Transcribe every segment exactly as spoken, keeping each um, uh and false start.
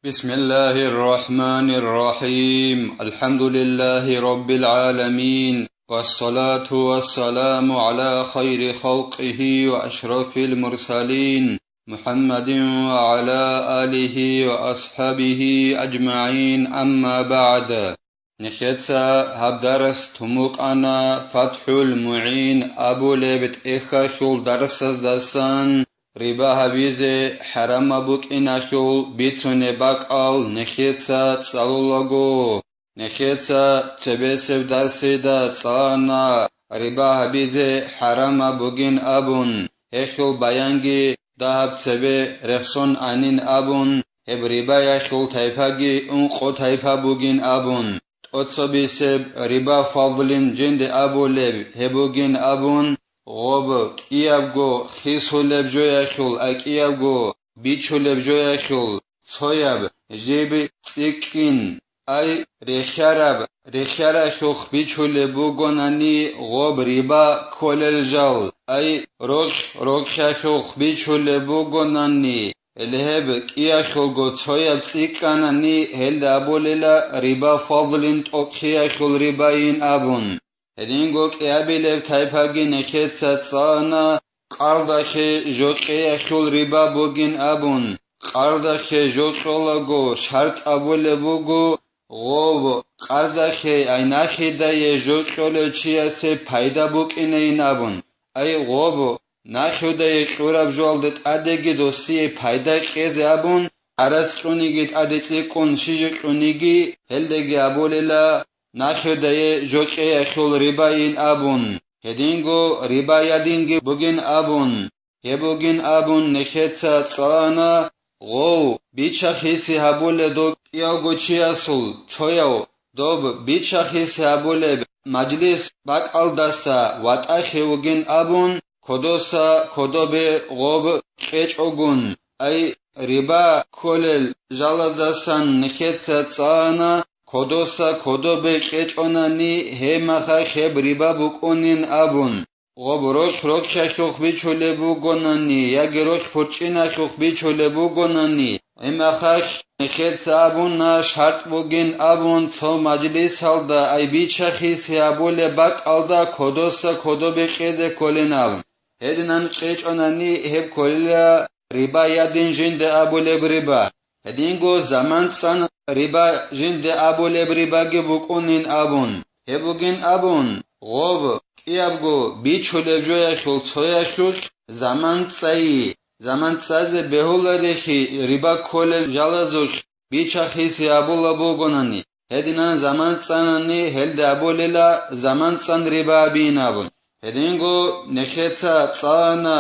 بسم الله الرحمن الرحيم. الحمد لله رب العالمين. والصلاة والسلام على خير خلقه وأشرف المرسلين محمد وعلى آله وأصحابه أجمعين. أما بعد. Нехеца гьаб дарс тумукъана ФатхӀул МугӀин абулеб тӀехьалъул дарсаздасан риба гьабизе хӀарамаб букӀиналъул бицунеб бакӀал нехеца цӀалулаго. Нехеца цебесеб дарсида цӀалана риба гьабизе хӀарамаб бугин абун, гьелъул баянги дагьаб цебе рехсон анин абун, гьеб рибаялъул тайпаги ункъо тайпа бугин абун, тӀоцебесеб риба фадлин жинде абулеб гьеб бугин абун, гъоб кӀиябго хисулеб жоялъул, а кӀиябго бичулеб жоялъул цояб жиб цӀикӀкӀин, ай рехьараб рехьаралъухъ бичулеб бугонани гъоб риба кколел жал, ай рохь рохьалъухъ бичулеб бугонани, гьеб кӀиялъулго цояб цӀикӀкӀанани, гьелда абулела риба фадлин тӀокӀлъиялъул рибайин абун. Гьединго кӀиабилеб тайпаги нехеца цӀана, къардахъе жокьеялъул риба бугин абун, къардахъе жокьолаго шартӀ абулеб буго, гъоб къардахъе ай нахидае жокьолев чиясе пайда букӀинейин абун, ай гъоб нахидае кьураб жоялда тӀадеги досие пайда кьезе абун, гӀарац кьуниги тӀаде цӀикӀкӀун щиже кьуниги, гьелдаги абулела, нахидае жокьеялъул рибайин абун, гьединго рибаядинги бугин абун, гьеб бугин абун нехеца цӀалана, гъов бича-хиси гьабулеб доб кӀиявго чиясул цояв доб бича-хиси гьабулеб мажлис бакӀалдаса ватӀахъе вугин абун, кодоса кодобе гъоб кьечӀогун, ай риба кколел жалаздасан нехеца цӀана, кодоса кодобе кьечӀонани гьеб махалъ гьеб риба букӀунин абун, гъоб рохь рохьалъухъ бичулеб бугонани яги рохь пурчӀиналъухъ бичулеб бугонани, гьеб махалъ нехеца абуна шартӀ бугин абун цо мажлисалда ай бича-хиси гьабулеб бакӀалда кодоса кодобе кьезе кколин абун. Гьединан кьечӀонани гьеб кколила риба ядин жинда абулеб риба. Гьединго заман цӀан риба жинда абулеб рибаги букӀунин абун. Гьеб бугин абун, гъоб кӀиябго бичулеб жоялъул цоялъулъ заман цӀайи, заман цӀазе бегьуларехи риба кколел жалазулъ бича-хиси гьабулеб бугонани, гьединан заман цӀанани гьелда абулела заман цӀан риба абиин абун. Гьединго нехеца цӀана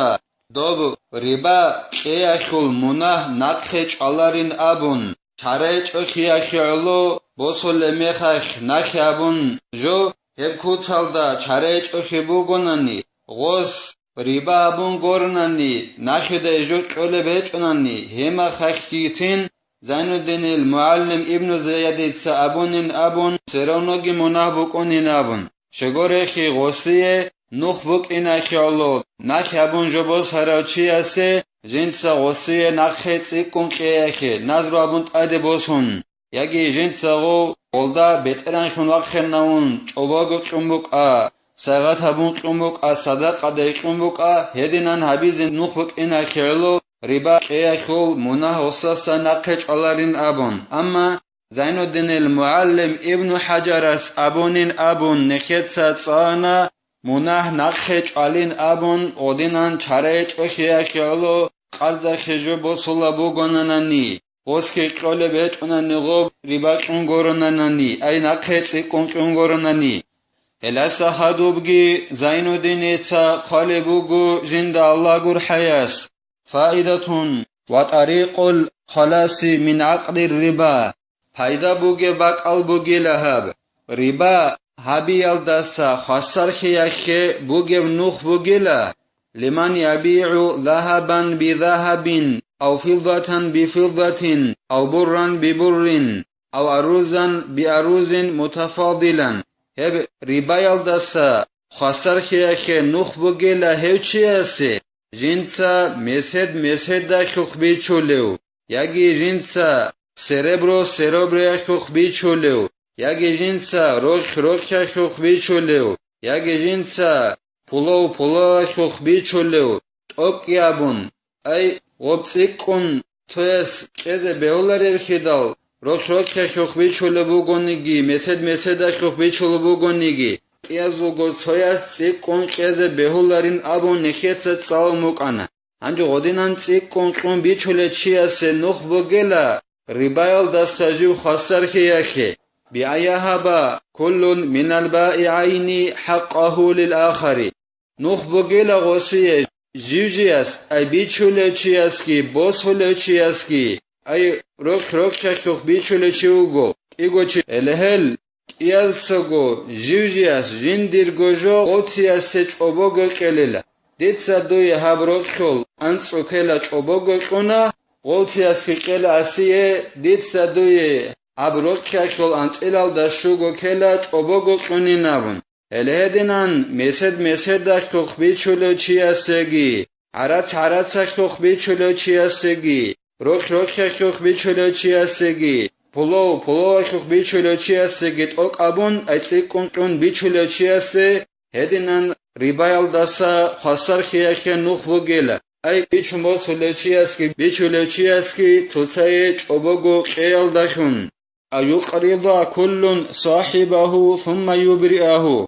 доб риба кьеялъул мунагь нахъе чӀваларин абун, чара гьечӀолъиялъе гӀоло босулеб мехалъ нахъе абун жо, гьеб куцалда чара гьечӀолъи бугонани, гъос риба абун горонани, нахъе жо кьолеб гьечӀонани, гьеб махалъгицин Зайнуддинил мугӀалим Ибну Зиядица абунин абун, все равноги мунагь букӀунин абун. Щегорехи гъосие нух букӀиналъе гӀоло нахъе абун жо босарав чиясе жинца гъосие нахъе цӀикӀкӀун кьеялъе назру абун тӀаде босун, яги жинцаго гъолда бетӀергьанлъун вахъинавун чӀобого кьун букӀа, сагъат гьабун кьун букӀа, садакъадай кьун букӀа, гьединан гьабизе нух букӀиналъе гӀоло риба кьеялъул мунагь гъосаса нахъе чӀваларин абун. Амма Зайнуддинил мугӀалим Ибну ХӀажарас абунин абун нехеца цӀана, мунагь нахъе чӀвалин абун, гъодинан чара гьечӀолъиялъе гӀоло къарзахъе жо босулеб бугонанани, гъосги кьолеб гьечӀонани гъоб риба кьун горонанани, ай нахъе цӀикӀкӀун кьун горонани. Гьелдаса хадубги Зайнуддиница хъвалеб буго жинда Аллагь гурхӀаяс: فائدة وطريق الخلاص من عقد الربا. Пайда бугеб бакӀал бугила гьаб. Риба гьабиялдаса хвасарлъиялъе бугеб нух бугила: لمن يبيع ذهبا بذهب أو فضة بفضة أو برا ببر أو عروضا بعروض متفاضلة. Гьеб рибаялдаса хвасарлъиялъе нух бугила гьев чиясе, жинца месед меседалъухъ бичулев, яги жинца серебро сереброялъухъ бичулев, яги жинца рохь рохьалъухъ бичулев, яги жинца пулав пулавалъухъ бичулев, тӀокӀкӀи абун, ай, гъоб цӀикӀкӀун цояс кьезе бегьулареб хьидал, рохь рохьалъухъ бичулеб бугониги, месед меседалъухъ бичулеб бугониги, кӀиязулго цояс цӀикӀкӀун кьезе бегьуларин абун нехеца цӀалун букӀана. Гьанже гъодинан цӀикӀкӀун кьун бичулев чиясе нух бугела рибаялдаса жив хвасарлъиялъе, биан яхӀаба куллун минал баигӀайни хӀакъагьу лил ахари. Нух бугела гъосие жив-жияс, ай бичулев чиясги, босулев чиясги, ай рохь-рохьалъухъ бичулев чи вуго, кӀиго чи, гьеле гьел кӀиясаго жив-жияс жиндирго жо гъовциясе чӀобого кьелила. Дица дуе гьаб рохьул анцӀу ккела чӀобого кьуна, гъовциясги кьела асие, дица дуе гьаб рохьалъул анцӀилалда щуго ккела чӀобого кьунин абун. Гьеле гьединан месед-меседалъухъ бичулев чиясеги, гӀарац-гӀарацалъухъ бичулев чиясеги, рохь-рохьалъухъ бичулев чиясеги, пулав-пулавалъухъ бичулев чиясеги тӀокӀ абун, ай цӀикӀкӀун кьун бичулев чиясе гьединан рибаялдаса хвасарлъиялъе нух бугела, ай бичун босулев чиясги бичулев чиясги цоцае чӀобого кьеялдалъун. Ав юкърида куллун сахибагьу сумма юбриагьу.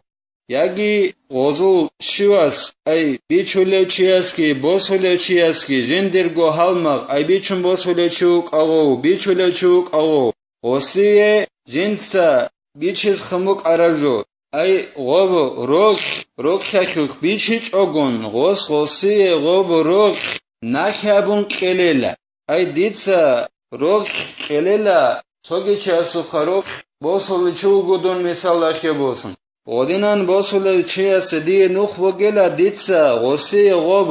Яги гъозул щивас, ай бичулев чиясги босулев чиясги жиндирго гьалмагъ, ай бичун босулев чи вукӀа гъов, бичулев чи вукӀа гъов, гъосие жинца бичиз хъумукӀараб жо, ай гъоб рохь, рохьалъухъ бичичӀогун, гъос гъосие гъоб рохь нахь абун кьелела. Ай дица рохь кьелела, цоги чиясухъа рохь босулев чи вуго дун мисалалъе босун. Гъодинан босулев чиясе дие нух бугела дица гъосие гъоб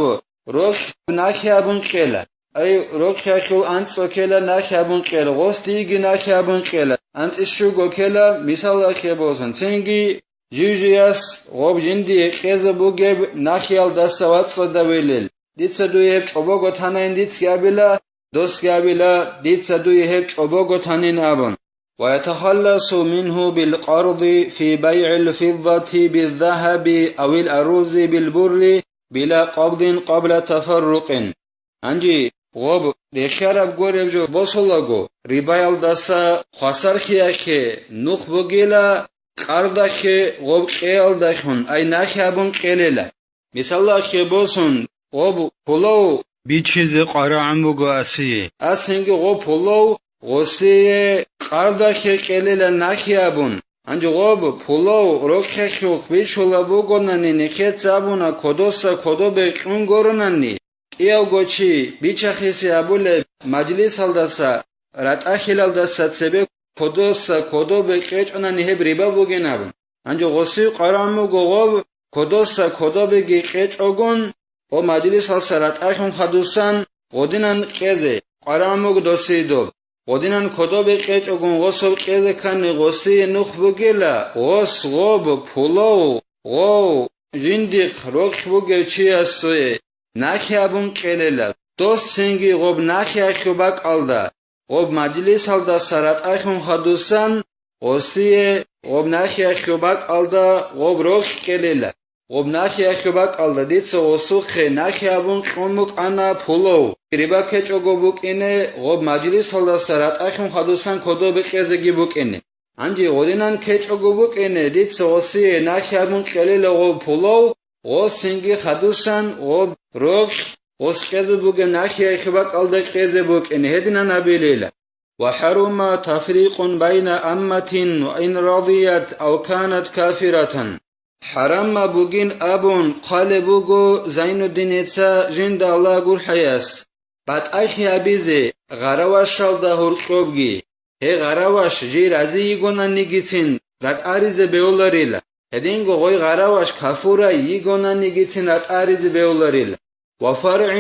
рохь нахь абун кьела. Ай рохьалъул анцӀу ккела нахь абун кьела, гъос диеги нахь абун кьела, анцӀи щуго ккела мисалалъе босун. Цинги жив-жияс гъоб жиндие кьезе бугеб нахьиялдаса вацӀцӀадавилел. Дица дуе гьеб чӀобого танайин дицги абила, досги абила, дица дуе гьеб чӀобого танин абун. ويتخلص منه بالقرض في بيع الفضة بالذهب أو الأرز بالبر بلا قبض قبل تفرق. Гьанже гъоб рехиараб гореб жо босулаго, рибаялдаса хвасарлъиялъе нух бугела, къардалъе гъоб кьеялдалъун, ай нахь абун кьелела. Мисалалъе босун, гъоб пулав бичизе къварагӀун буго асие. Асинги гъоб пулав гъосие къардалъе кьелела нахь абун. Гьанже гъоб пулав рохьалъухъ бичулеб бугонани, нехеца абуна, кодоса кодобе кьун горонани, кӀиявго чи бичахъисе абулеб мажлисалдаса, ратӀахилалдаса цебе кодоса кодобе кьечӀонани гьеб риба бугин абун. Гьанже гъосие къварагӀун буго гъоб, кодоса кодобеги кьечӀогун, о мажлисалса ратӀахьун хадусан гъодинан кьезе къварагӀун буго досие доб. Гъодинан кодобе кьечӀогун гъосул кьезе ккани гъосие нух бугела, гъос гъоб пулав, гъов жиндихъ рохь бугев чиясе нахь абун кьелела, дос цинги гъоб нахьиялъул бакӀалда, гъоб мажлисалдаса ратӀахьун хадусан, гъосие гъоб нахьиялъул бакӀалда гъоб рохь кьелела. Гъоб нахьиялъул бакӀалда дица гъосухъе нахь абун кьун букӀана пулав, риба ккечӀого букӀине, гъоб мажлисалдаса ратӀахьун хадусан кодобе кьезеги букӀине. Гьанже гъодинан ккечӀого букӀине, дица гъосие нахь абун кьелела гъоб пулав, гъосинги хадусан гъоб рохь, гъос кьезе бугеб нахьиялъул бакӀалда кьезе букӀине, гьединан абилила. وحرم تفريق بين أمة وإن رضيت أو كانت كافرة. ХӀарамаб бугин абун хъвалеб буго Зайнуддиница жинда Аллагь гурхӀаяс, батӀахъи гьабизе гъаравашалда гьоркьобги, гьей гъараваш жий рази йигонанигицин ратӀаризе бегьуларила, гьединго гъой гъараваш кафурай йигонанигицин ратӀаризе бегьуларила. وفرع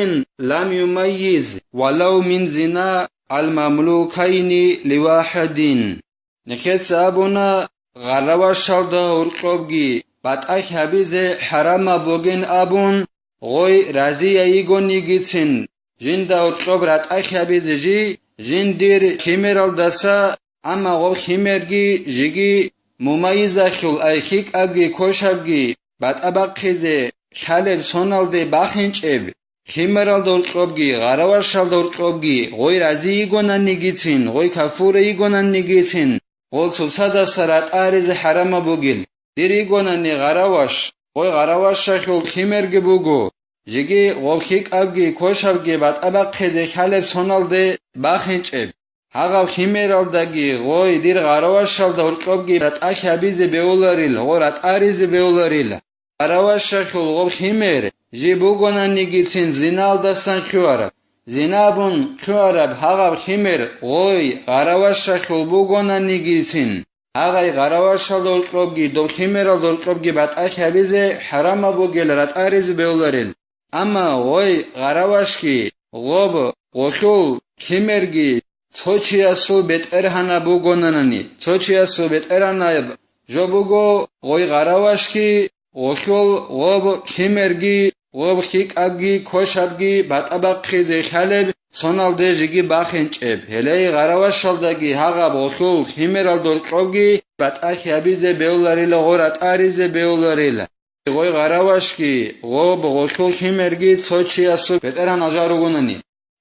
لم يميز ولو من زنا المملوكين لواحد. Нехеца абуна, гъаравашалда гьоркьобги батӀахъи гьабизе хӀарамаб бугин абун, гъой разияй йигонигицин, жинда гьоркьоб ратӀахъи гьабизе жий жиндир химералдаса, амма гъоб химерги жеги мумайизахьул, ай хьикӀабги кошабги батӀа бахъизе лъалеб соналде бахинчӀеб, химералда гьоркьобги, гъаравашалда гьоркьобги гъой рази йигонаннигицин, гъой кафура йигонаннигицин, гъол цоцадаса ратӀаризе хӀарамаб бугел. Дир йигонани гъараваш, гъой гъаравашахьул химерги буго, жеги гъоб хьикӀабги кошабги батӀа бахъизе лъалеб соналде бахинчӀеб. Гьагъаб химералдаги гъой дир гъаравашалда гьоркьобги ратӀа хьабизе бегьуларил, гъо ратӀаризе бегьуларил. Гъаравашахьул гъоб химер жи бугонаннигицин зиналдасан хьуараб, зина абун хьуараб гьагъаб химер гъой гъаравашахьул бугонаннигицин, гьагъай гъаравашалда гьоркьобги доб химералда гьоркьобги батӀа хьабизе хӀарамаб бугел, ратӀаризе бегьуларил. Амма гъой гъаравашги, гъоб гъолъул химерги цо чиясул бетӀергьанаб бугонанани, цо чиясул бетӀергьанаб жо буго гъой гъаравашги, гъолъул гъоб химерги, гъоб хьикӀабги кошабги батӀа бахъизе лъалеб соналде жеги бахинчӀеб, гьеле гъаравашалдаги гьагъаб гъолъул химералда гьоркьобги батӀа хьабизе бегьуларила, гъо ратӀаризе бегьуларила. Гъой гъаравашги, гъоб гъолъул химерги цо чиясул бетӀергьан ажар ругонани,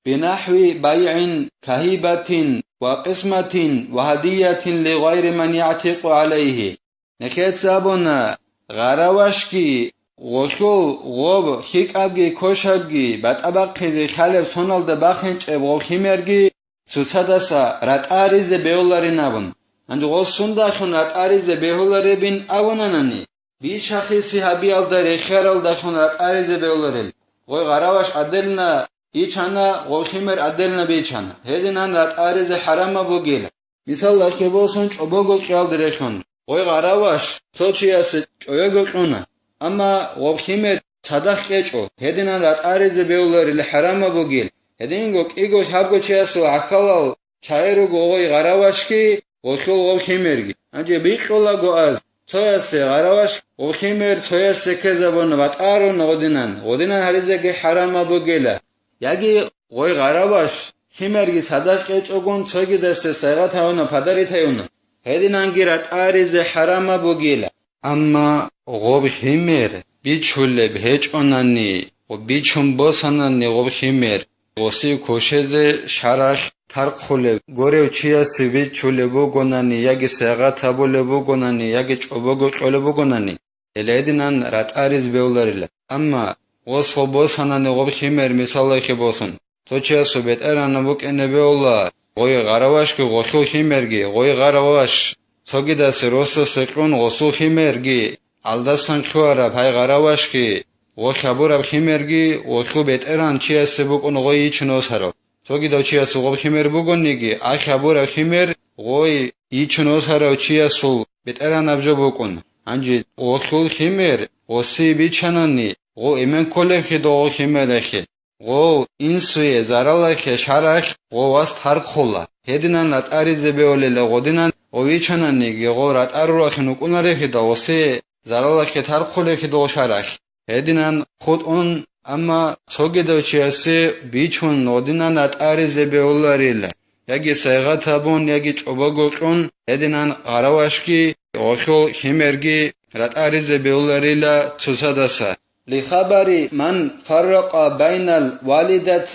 бинахӀви байгӀин кагьибатин ва къисматин ва гьадиятин ли гъайри ман ягӀтикъу гӀалайгьи. Нехеца абуна, гъаравашги, гъолъул гъоб хьикӀабги кошабги батӀа бахъизе лъалеб соналда бахинчӀеб гъоб химерги цоцадаса ратӀаризе бегьуларин абун. Гьанже гъос сундалъун ратӀаризе бегьуларебин абунанани, бишахъиси гьабиялда рехияралдалъун ратӀаризе бегьуларел. Гъой гъараваш гӀаделна ичана, гъов химер гӀаделна бичана. Гьединан ратӀаризе хӀарамаб бугила. Мисалалъе босун, чӀобого кьиялда релъун, гъой гъараваш цо чиясе чӀобого кьуна, амма гъов химер цадахъ кьечӀо, гьединан ратӀаризе бегьуларел хӀарамаб бугил. Гьединго кӀиго-лъабго чиясул гӀахьалал чагӀи руго гъой гъаравашги, гъолъул гъов химерги. Гьанже бикьулаго аз, цоясе гъараваш гъов химер цоясе ккезабуна, батӀарун гъодинан, гъодинан гьаризеги хӀарамаб бугила. Яги гъой гъараваш химерги цадахъ кьечӀогун цогидасе сайгъат гьавуна, подарит гьаюна, гьединанги ратӀаризе хӀарамаб бугила. Амма гъоб химер бичулеб гьечӀонани ва бичун босанани гъоб химер, гъосие кошезе шарагь тархъулеб, горев чиясе бичулеб бугонани яги сайгъат гьабулеб бугонани яги чӀобого кьолеб бугонани, гьеле гьединан ратӀариз бегьуларила. Амма гъос гъоб босанани гъоб химер, мисаллахъе босун, цо чиясул бетӀергьанаб букӀине бегьула, гъой гъаравашги гъолъул химерги, гъой гъараваш цогидасе росасе кьун гъосул химерги, гӀалдасан ккараб гьай гъаравашги, гъо хабураб химерги гъолъул бетӀергьан чиясе букӀун гъой йичун осарав. Цогидав чиясул гъоб химер бугониги, а хабураб химер гъой йичун осарав чиясул бетӀергьанаб жо букӀун. Гьанже гъолъул химер гъосие бичанани, гъо эмен кколебхъи догъо химерахъе. Гъов инсуе заралахъе шарагь гъов вас тархъула. Гьединан ратӀаризе бегьулила гъодинан, гъов вичананиги гъов ратӀа рурахъин вукӀунарехъидал гъосие заралахъе тархъулехъидал шарагь. Гьединан хутӀун, амма цогидав чиясе бичун гъодинан ратӀаризе бегьуларила, яги сайгъат гьабун, яги чӀобого кьун, гьединан гъаравашги гъолъул химерги ратӀаризе бегьуларила цоцадаса. لخبر من فرق بين الوالدة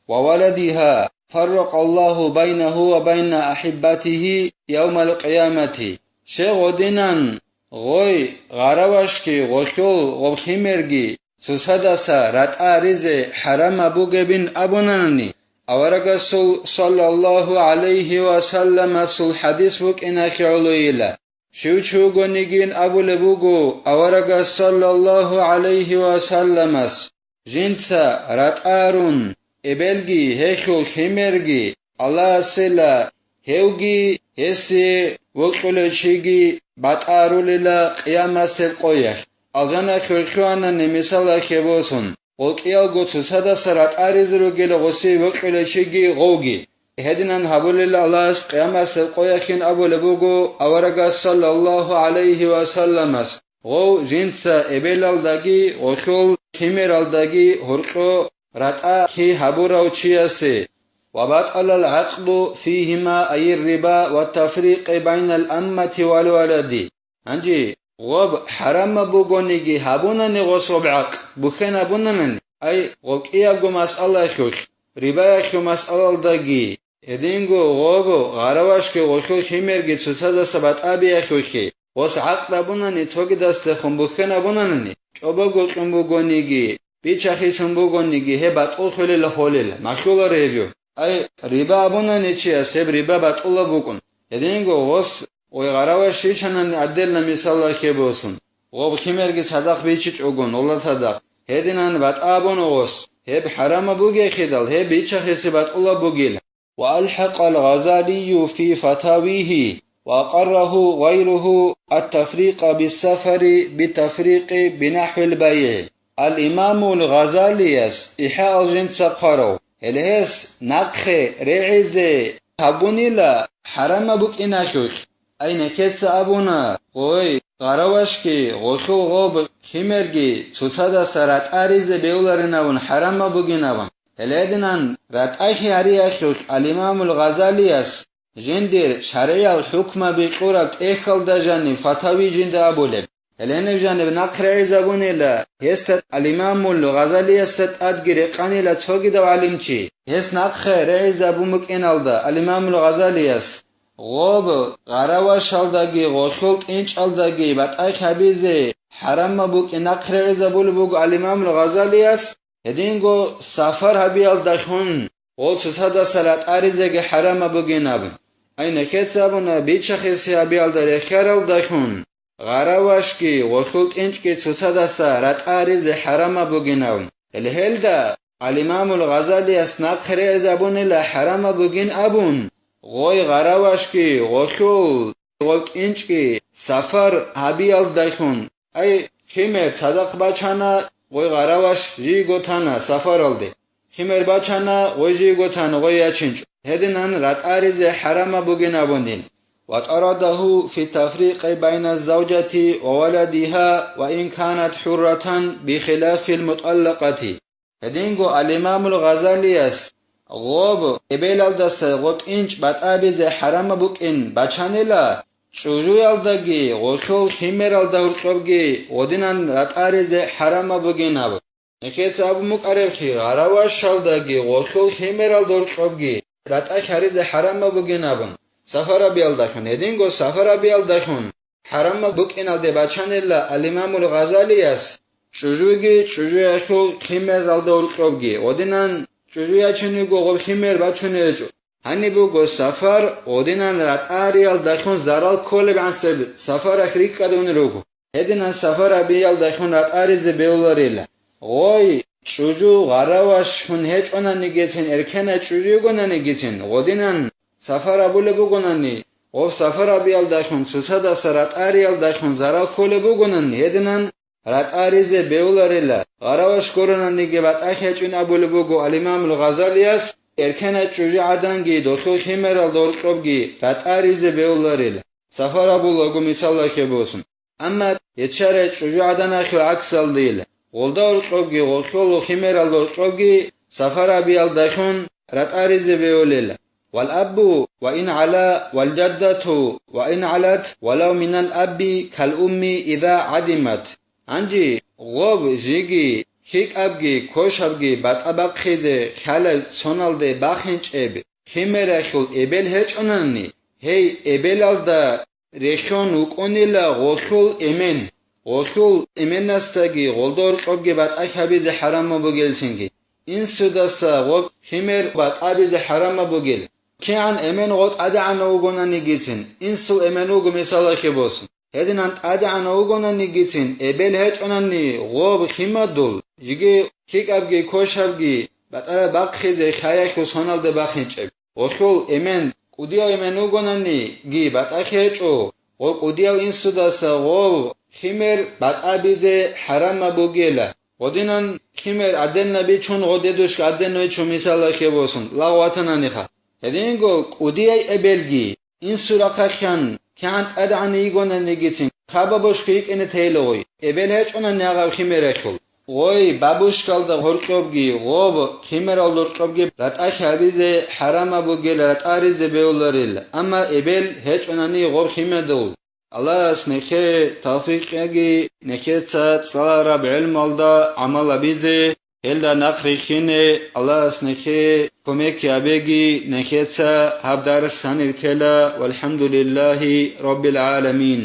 وولدها فرق الله بينه وبين أحبته يوم القيامة. Щай гъодинан гъой гъаравашги гъолъул гъоб химерги цоцадаса ратӀаризе хӀарамаб бугебин абунанани, аварагасул саллаллагьу гӀалайгьи ва салламасул хӀадис букӀиналъе гӀолойила. Щив чи вугонигин абулеб буго аварагас саллаллагьу гӀалайгьи ва салламас, жинца ратӀа рун, эбелги гьелъул химерги Аллагьасила, гьевги гьесие вокьулев чиги батӀа рулила къиямасеб къоялъ, алжана хӀурхьуанани мисалалъе босун. Гъо кӀиялго цоцадаса ратӀаризе ругел гъосие вокьулев чиги гъовги. Гьединан гьабулел Аллагьас къиямасеб къоялъин абулеб буго аварагас саллаллагьу гӀалайгьи ва салламас, гъов жинца эбелалдаги гъолъул химералдаги гьоркьо ратӀа кигьабурав чиясе. وبطل العقد فيهما أي الربا والتفريق بين الأمة والولد. Гьанже гъоб хӀарамаб бугониги гьабунани гъос гъоб гӀакъ, бухьен абунанани, ай гъоб кӀиябго масъалаялъулъ, рибаялъул масъалалдаги, гьединго гъоб гъаравашги гъолъул химерги цоцаздаса батӀабиялъулъги, гъос гӀакъ абунани цогидасдехун бухьен абунанани, чӀобого кьун бугониги, бичахисун бугониги, гьеб батӀуллъулила холел, махьуларо гьеб. Ай, риба абунани чияс, гьеб риба батӀулаб букӀун. Гьединго гъос Гъой гъараваш щичанани, отдельно мисалалъе босун, гъоб химерги цадахъ бичичӀогун, ола цадахъ, гьединан батӀа абун гъос, гьеб хӀарамаб бугехидал, гьеб бичахиси батӀулаб бугила. وألحق الغزالي في فتاويه وأقره غيره التفريق بالسفر بالتفريق بنحو البيع. Ал-Имамул Гъазалияс ИхӀяал жинца хъварав, гьеле гьес нахъе регӀизе гьабунила хӀарамаб букӀиналъулъ. Ай, нехеца абуна, гъой гъаравашги гъолъул гъоб химерги цоцадаса ратӀаризе бевларинавун хӀарамаб бугинавун. Гьелединан ратӀалъи гьариялъулъ ал-Имамул Гъазалияс жиндир шаргӀиял хӀукмаби кьураб тӀехьалда жаниб фатави жинда абулеб. Гьеле гьениб жаниб нахъ регӀизабунила, гьесда, ал-Имамул Гъазалиясда тӀадги рекъанила цогидав гӀалимчи, гьес нахъе регӀизабун букӀиналда, ал-Имамул Гъазалияс, гъоб гъаравашалдаги гъолъул тӀинчӀалдаги батӀа гьабизе хӀарамаб букӀин нахъ регӀизабулеб буго ал-Имамул Гъазалияс, гьединго сафар гьабиялдалъун гъол цоцадаса ратӀаризеги хӀарамаб бугин абун. Ай, нехеца абуна, бичахиси гьабиялда рехиаралдалъун гъаравашги гъолъул тӀинчӀги цоцадаса ратӀаризе хӀарамаб бугин абун. Гьеле гьелда ал-Имамул Гъазалияс нахъе регӀизабунила хӀарамаб бугин абун, гъой гъаравашги гъолъул гъоб тӀинчӀги сафар гьабиялдалъун, ай, химер цадахъ бачана, гъой гъараваш жийго тана сафаралде. Химер бачана, гъой жийго тана, гъой ячинчӀо. Гьединан ратӀаризе хӀарамаб бугин абунин. وطرده في التفريق بين الزوجة وولدها وإن كانت حرة بخلاف المطلقة. Гьединго ал-Имамул Гъазалияс гъоб эбелалдаса гъоб тӀинчӀ батӀабизе хӀарамаб букӀин бачанила, чӀужуялдаги гъолъул химералда гьоркьобги гъодинан ратӀаризе хӀарамаб бугин абун. Нехеца абун букӀаребхъи, гъаравашалдаги гъолъул химералда гьоркьобги ратӀа хьаризе хӀарамаб бугин абун, сафарабиялдалъун, гьединго сафарабиялдалъун хӀарамаб букӀиналде бачанила ал-Имамул Гъазалияс, чӀужуги чӀужуялъул химералда гьоркьобги, гъодинан чӀужу ячун йиго гъоб химер бачун гьечӀо. Гьаниб буго сафар, гъодинан ратӀариялдалъун зарал кколеб гӀансеб сафаралъ рикӀкӀадунел руго. Гьединан сафарабиялдалъун ратӀаризе бевларила. Гъой, чӀужу гъаравашгун гьечӀонанигицин, эркенай чӀужу йигонанигицин, гъодинан сафар абулеб бугонани, гъоб сафарабиялдалъун, цоцадаса ратӀариялдалъун зарал кколеб бугонани, гьединан ратӀаризе бевларила, гъараваш гуронаниги батӀа хьечӀин абулеб буго ал-Имамул Гъазалияс, эркенай чӀужу гӀаданги долъул химерал доркьобги ратӀаризе бевларила. Сафар абулаго мисалалъе босун. Амма гьечарай чӀужу гӀаданалъул гӀаксалдила, гъолда гьоркьобги гъолъоло химерал гьоркьобги сафарабиялдалъун ратӀаризе бевулел. والأب وإن علا والجدة وإن علت ولو من الأب كالأم إذا عدمت. Гьанже гъоб жиги, хьикӀабги, кошабги батӀа бахъизе хьалай соналде бахинчӀеб химералъул эбел гьечӀонани, гьей эбелалда релълъун вукӀунила гъолъул эмен, гъолъул эменасдаги гъолда гьоркьобги батӀа хьабизе хӀарамаб бугелцинги, инсудаса гъоб химер батӀабизе хӀарамаб бугел. КигӀан эмен гъо тӀадегӀанав вугонанигицин, инсул эмен вуго мисалалъе босун. Гьединан тӀадегӀанав вугонанигицин, эбел гьечӀонани гъоб химадул, жиги хьикӀабги кошабги батӀа бахъизе хьаялъул соналде бахинчӀеб. Гъолъул эмен, кӀудияв эмен вугонаниги батӀа хьечӀо, гъо кӀудияв инсудаса гъов химер батӀабизе хӀарамаб бугела. Гъодинан химер гӀаденна бичун, гъо дедушка гӀаденна бичун мисалалъе босун, лагъ ватананиха. Гьединго кӀудияй эбелги, инсул рахъалъан кигӀан тӀадегӀан йигонанигицин, хабаб бошги йикӀине тейилгъуй, эбел гьечӀонани гьагъав химералъул. Гъой бабушкалда гьоркьобги, гъоб химерал гьоркьобги ратӀа хьабизе хӀарамаб бугел, ратӀаризе бегьуларел, амма эбел гьечӀонани гъоб химедул. Аллагьас нехе тавфикъ яги, нехеца цӀалараб гӀелмалда гӀамал гьабизе, гьелда нахъ рихине, Аллагьас нехе кумек гьабеги, нехеца гьаб дарс гьанир тела, валхӀамдулиллагьи раббил гӀаламин.